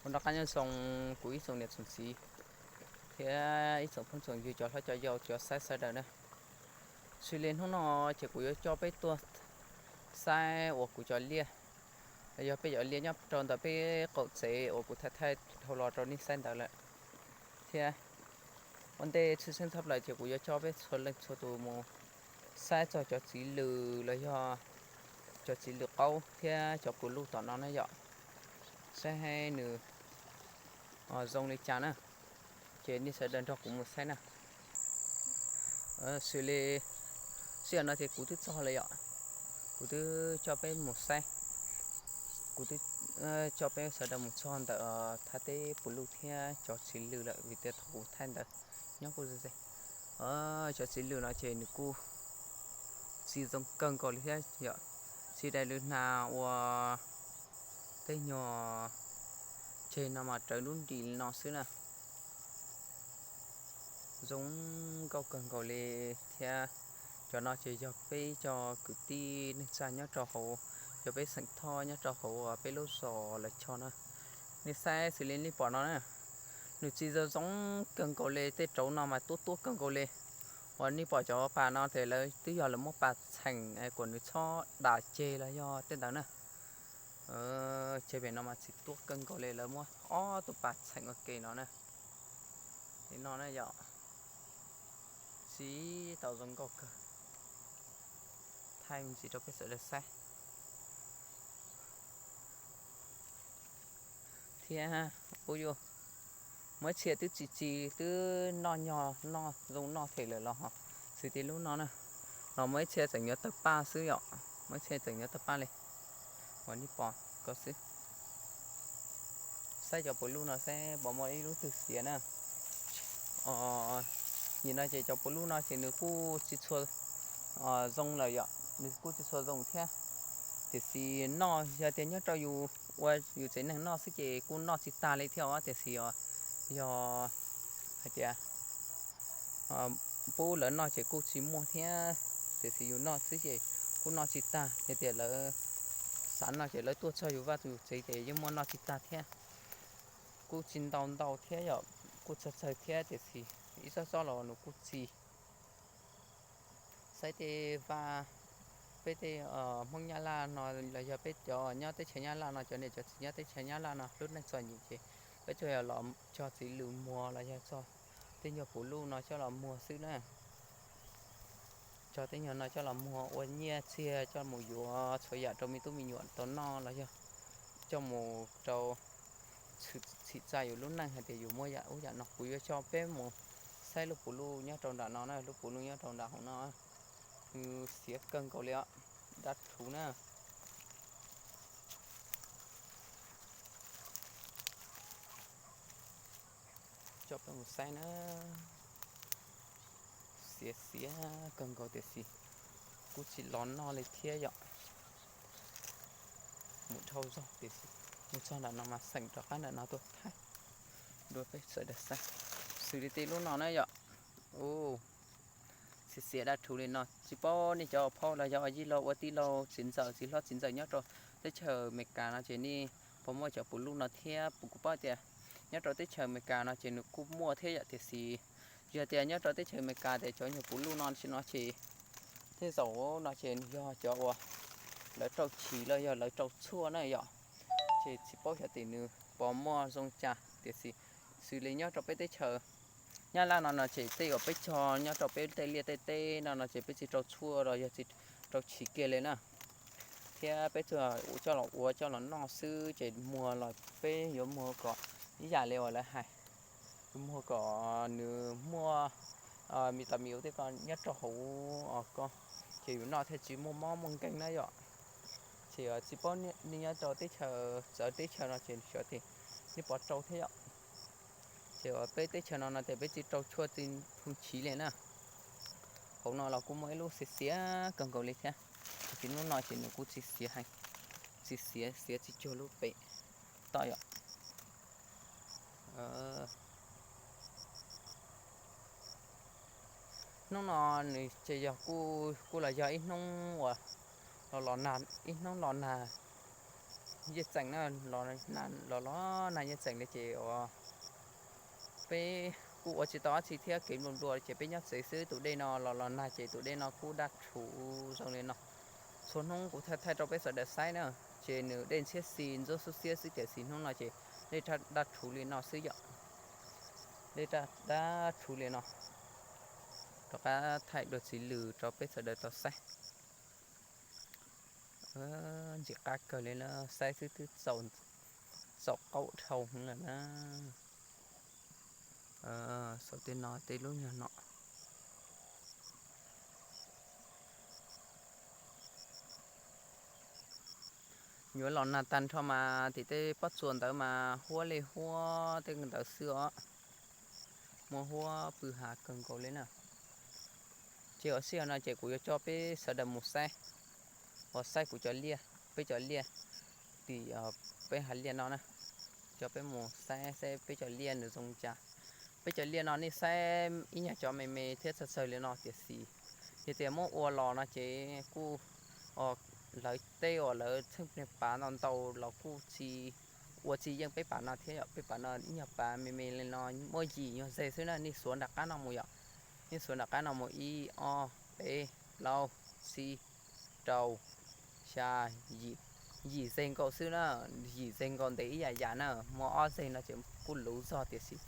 Ua rov qab nyob zoo kuv ib tsoom niam tsoom txiv thiab ib tsoom phooj tsoom ywg cov hlob cov yau cov saib sawv daws na. Xws li hnub no ces kuv yuav coj peb tuaj saib uas kuv cov liaj, yog peb cov liaj nyob rau ntawm peb qaum tsev uas kuv thaij thaij dhau los rau nej saib ntawd lawm thiab. Ua ntej tshwj xeeb tshaj plaws ces kuv yuav coj peb txhua leej txhua tus mus saib txog cov txiv lws los yog cov txiv lws qaub thiab cov pus luj tom no na yom, saib nws zoo li cas na. Ces nej sawv daws nrog kuv mus saib na. Xws li sij hawm no ces kuv twb txog lawm yom, kuv twb coj peb mus saib, kuv twb coj peb sawv daws mus txog ntawm thaj teb pus luj thiab cov txiv lws lawm vim tias thaum kuv thaij ntawd nyob kuj ze ze. Cov txiv lws no ces nws kuj txi zoo kawg nkaus li thiab yom, txi daim lws hnav ua tej nyuag ceg no mas rawv lub nrim no xwb na. Zoo nkauj kawg nkaus li thiab. Cov no ces yog peb cov kwv tij neej tsa nyob rau hauv, yog peb xeem Thoj nyob rau hauv peb lub zos lawv cho na. Nej saib xws li nej pom no na, nws txi zoo zoo kawg nkaus li, tej rauv no mas tuab tuab kawg nkaus li. Uas nej pom cov pas no ces lawv twb yog lawv muab pas txheem kom nws txhob dam ceg los yog tej ntawd na. Ceg pem no mas txi tuab kawg nkaus li, lawv muab ob tug pas txheem ua ke no na. Li no na yom, txi tau zoo nkauj kawg. Thaij me ntsis rau peb sawv daws saib thiab. Ub yuj, muaj ib txhia twb txi txi twb noj nyog noj zoo noj them lawm los ho, xws li lub no na, los muaj ib txhia tseem yuav tawg paj xwb yom, muaj ib txhia tseem yuav tawg paj li uas nej pom ko xwb. Saib cov pus luj no saib puas muaj ib lub twg xiav na. Nim no ces cov pus luj no ces nws kuj txi txhua zoo lawm yom, nws kuj txi txhua zoo thiab. Tiam sis noj yog tias nyob rau yus ua yus tsev neeg noj xwb ces kuj noj tsis tag li thiab os, tiam sis yog hais tias pub lawv noj ces kuj tsis muaj thiab, tiam sis yus noj xwb ces kuj noj tsis tag, yog tias lawv xav noj ces lawv tuaj txog yus vaj yus tsev ces yeej muaj noj tsis tag thiab. Kuj tsis ntau ntau thiab yom, kuj txawg txawg thiab tiam sis ib tsob tsob los nws kuj txi. Saib tej vaj, peb tej Hmoob Nyab Laj no los yog peb cov nyob teb chaws Nyab Laj no, cov niam cov txiv nyob teb chaws Nyab Laj no lub neej txom nyem ces peb tsuas yog los cog txiv lws muag los yog txog tej nyuag pus luj no coj los muag xwb na. Cog tej nyuag no coj los muag ua nyiaj txiag coj mus yuav txhua yam rau me tub me nyuam tau noj los yog coj mus rau txhim txhim tsa yus lub neej hais tias yus muaj yam ub yam no. Kuv yuav coj peb mus saib lub pus luj nyob rau nram no na, lub pus luj nyob rau nram hauv no, nws xiav kawg nkaus li os, dab rhuv na. Coj peb mus saib na. Xiav xiav kawg nkaus tiam sis kuj tsis los noj li thiab yom. Mus dhau zog tiam sis mus txog nram no mas xeem rov qab nram no tuaj thaij dua peb sawv daws saib. Xws li tej lub no na yom. Xiav xiav dab rhuv li no, tsis paub nej cov phauj los yog yij laug ua tij laug txiv ntxawm txiv hlob txiv ntxawm nyob rau teb chaws Amelikas no ces nej puas muaj cov pus luj no thiab? Kuv paub tias nyob rau teb chaws Amelikas no ces nws kuj muaj thiab yom, tiam sis yog tias nyob rau teb chaws Amelikas tias cov nyuag pus luj no tsis no ces tej zaum no ces nws yog cov uas lawv rau chiv los yog lawv rau tshuaj na yom. Ces tsis paub xyov tias nws puas muaj zoo cas tiam sis xws li nyob rau peb teb chaws Nyab Laj no no ces tej uas peb cog nyob rau peb tej liaj tej teb no no ces peb tsis rau tshuaj los yog tsis rau chiv kiag li na. Thiab peb tsuas coj los ua coj los noj xwb ces muag los peb yuav muag kom ib yam li uas lawv hais, yuav muag kom nws muaj mis tas mis ub tej ko nyob rau hauv ko, ces yus noj thiaj tsis muaj mob muaj nkeeg na yom. Ces tsis paub nej nyob rau teb chaws txawv teb chaws no ces xyov tias nej puas rau thiab yom. Ces peb teb chaws no no ces peb tsis rau tshuaj tsis rau chiv li na. Hauv no los kuj muaj ib lub xiav xiav kawg nkaus li thiab, tiam sis hnub no ces nws kuj tsis xiav heev, tsis xiav, xiav tsis cuag lub pem toj yom. Hnub no nws ces yog kuj los yog ib hnub uas los los nag, ib hnub los nag Yeej txeem na, los los nag yeej txeem li ces uas peb kuj ua tsis tau dab tsi thiab, kev nplua nplua ces peb nyob tsev xwb. Tus dej no los los nag ces tus dej no kuj daj rhuv zoo li no. Txhua hnub kuv thaij thaij rau peb sawv daws saib na, ces nws dej ntxhiab xis ntxuab xub xiab xwb tiam sis hnub no ces dej daj rhuv li no xwb yom. Dej daj rhuv li no. Rov qab thaij dua txiv lws rau peb sawv daws tau saib. Ntxim qab kawg li na, saib xwb twb txaus qaub dhau lawm na. Saum tej no tej lub nyuag no. Yuav los nag tag nrho mas tim tej pob tsuas ntawd mas huab li huab tej ntawd xwb os. Muaj huab pw hav kawg nkaus li na. Ces ua sij hawm no ces kuv yuav coj peb sawv daws mus saib, uas saib kuv cov liaj, peb cov liaj tim peb hav liaj no na. Coj peb mus saib saib peb cov liaj nws zoo li cas. Peb cov liaj no nej saib ib nyuag cov me me thiab txawg txawg li no tiam sis yog tias muab ua los no ces kuj, lawv tej uas lawv txheej niag pav ntau ntau los kuj tsis, ua tsis yeej peb pav no thiab yom. Peb pav no ib nyuag pav me me li no muaj yim nyuag zeg xwb na, nej xuav nram qab no mus yom. Nej xuav nram qab no mus ib ob peb plaub tsib rau xya yim zeg nkaus xwb na, yim zeg nkaus ntev ib yam yam na, muaj ob zeg no ces kuj luv zog tiam sis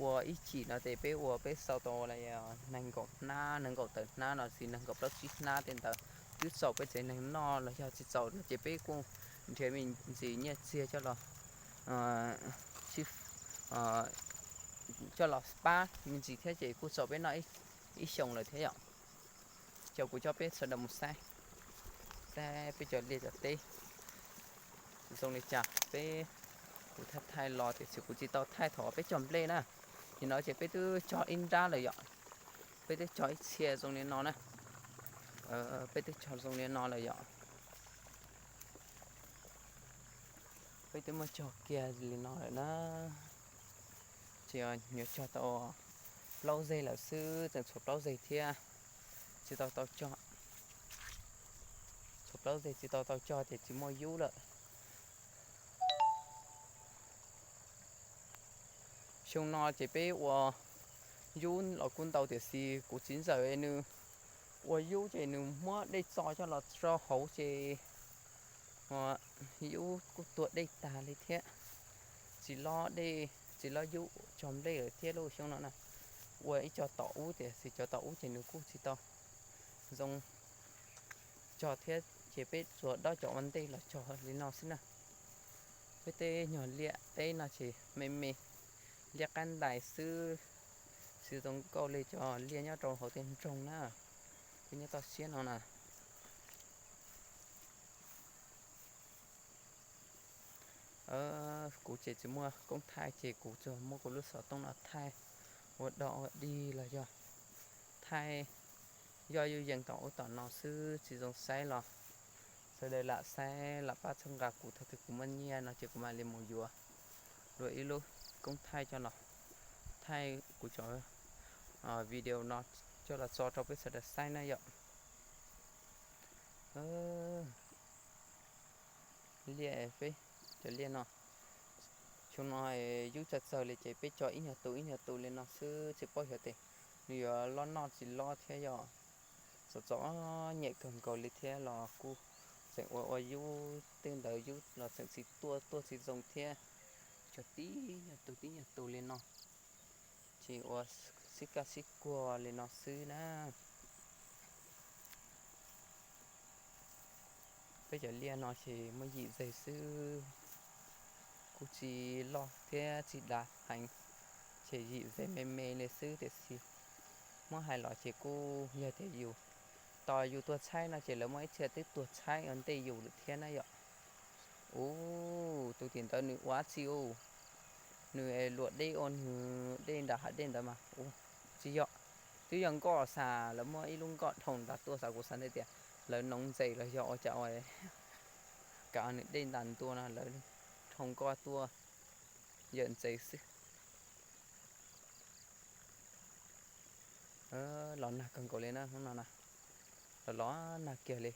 ua ib chim no ces peb ua peb xaus tau nees nkaum hnab, nees nkaum tawm hnab no tsis nees nkaum plaub tsib hnab tej ntawd twb txaus peb tsev neeg noj los yog tsis txaus no ces peb kuj nrhiav me ntsis nyiaj txiag coj los, coj los pab me ntsis thiab ces kuj txaus peb noj ib xyoos lawm thiab yom. Ces kuv coj peb sawv daws mus saib, saib peb cov liaj cov teb zoo li cas. Peb, kuv thaij thaij los tiam sis kuv tsis tau thaij thaum peb cog nplej na. Nim no ces peb twb cog ib nrab lawm yom, peb twb cog ib txhia zoo li no na, peb twb cog zoo li no lawm yom. Peb twb muab cog kiag li no lawm na. Ces yuav cog tau plaub zeg lawm xwb, tseem tshuav plaub zeg thiab tsis tau tau cog. Tshuav plaub zeg tsis tau tau cog ces tsis muaj yub lawm. Xyoo no ces peb ua yub los kuj ntau tiam sis kuv txiv ntxawm nws ua yub ces nws muab dej txo coj los rau hauv ces yub kuj tuag dej tag li thiab. Tsis lob dej, tsis lob yub cog nplej lawm thiab lauj. Xyoo no na, ua ib co tom ub tiam sis cov tom ub ces nws kuj tsis tau zoo cog thiab ces peb tsuas dob cov ua ntej los cog li no xwb na. Peb tej nyuag liaj teb no ces me me, liaj qab ntais xwb, tsis zoo nkauj li cov liaj nyob rau hauv tej nroog na, peb nyob toj siab no na. Kuv ces tsis muaj koob thaij ces kuv tsuas muab kuv lub xov tooj no thaij ua dog ua dig los yog thaij yoj yuj yees tom ub tom no xwb, tsis zoo saib los sawv daws lam saib lam pab txhawb nqa kuv thaum twg kuv muaj nyiaj no ces kuv mam li mus yuav dua ib lub koob thaij coj los thaij kuv cov video no coj los tso rau peb sawv daws saib na yom. Liaj peb cov liaj no, xyoo no yub txawg txawg li ces peb cog ib nyuag tus ib nyuag tus li no xwb, tsis paub xyov tes nws yuav loj noj tsis loj thiab yom. Txom txom nyem kawg nkaus li thiab los kuj tseem ua ua yub, tej ntawd yub los tseem tsis tuaj, tuaj tsis zoo thiab. Cog tib nyuag tus tib nyuag tus li no, ces ua sib kaj sib kuag li no xwb na. Peb cov liaj no ces muaj yim zeg xwb, kuj tsis loj thiab tsis dav heev, ces yim zeg me me li xwb tiam sis muab hais los ces kuj yog tias yus, tos yus tuag tshaib no ces lawv muaj ib txhia twb tuag tshaib ua ntej yus lawm thiab na yom. Ub, tus tim ntawd nws ua dab tsi ub? Nws luam dej ua nws dej nram hav dej ntawd mas ub, tsis yog, twb yog nkoj xav, lawv muab ib lub nkoj dhau nram tuaj xav, kuv xav ntawd tias lawv noov ntses los yog ua cas ua kav nws dej nram ntua no lawv dhau nkoj tuaj yawm ntses xwb. Los nag kawg nkaus li na hnub no na, los los nag kiag li.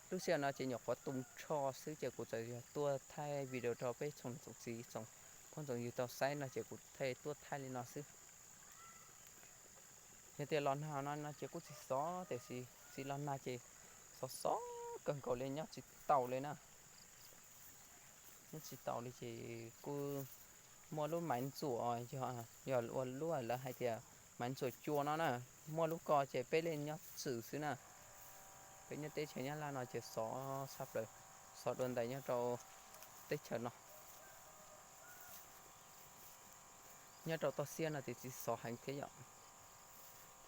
Lub sij hawm no ces nyuam qhuav tu nrho xwb ces kuv txawm yog tuaj thaij video rau peb tsoom niam tsoom txiv tsoom phooj tsoom ywg tau saib no ces kuv thiaj tuaj thaij li no xwb. Yog tias los nag no no ces kuj tsis xov tiam sis tsis los nag ces xov xov kawg nkaus li nyob tsis taus li na. Nyob tsis taus li ces kuj muaj lub maiv ntxuam, yog ua lub lawv hais tias maiv ntxuam cua no na, muaj lub ko ces peb li nyob txwm xwb na. Peb nyob teb chaws Nyab Laj no ces xov tshaj plaws, xov dua ntais nyob rau teb chaws no. Nyob rau toj siab no ces tsis xov heev thiab yom,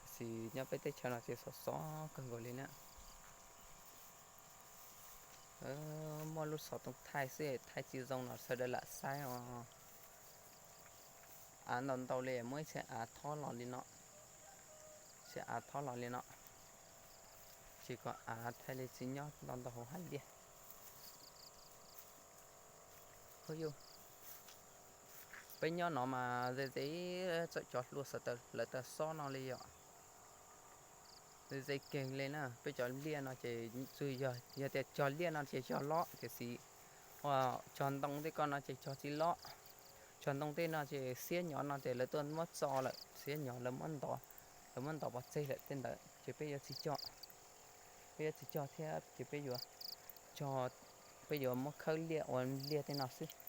tiam sis nyob peb teb chaws no ces xov xov kawg nkaus li na. Muaj lub xov tooj thaij xwb thaij tsis zoo no sawv daws lam saib os. Av ntau ntau li muab ib txhia av thob los li no, txhia av thob los li no, ces kom av thiaj li tsis nyob ntau ntau hauv hab liaj. Peb nyob no mas ze ze txawm cov hlua xav tawm lawv tawm xob no li yom. Ze ze kawg li na, peb cov liaj no ces txawm yog tias cog liaj no ces cog lob tiam sis cog ntoo tej ko no ces cog tsis lob. Cog ntoo tej no ces xiab nyov no ces lawv tuaj muab txo lawm, xiab nyov lawv muab ntov, lawv muab ntov pov tseg lawm tej ntawd ces peb yuav tsis cog. Peb yuav tsis cog thiab ces peb yuav cog, peb yuav muab khawb liaj ua liaj tej no xwb.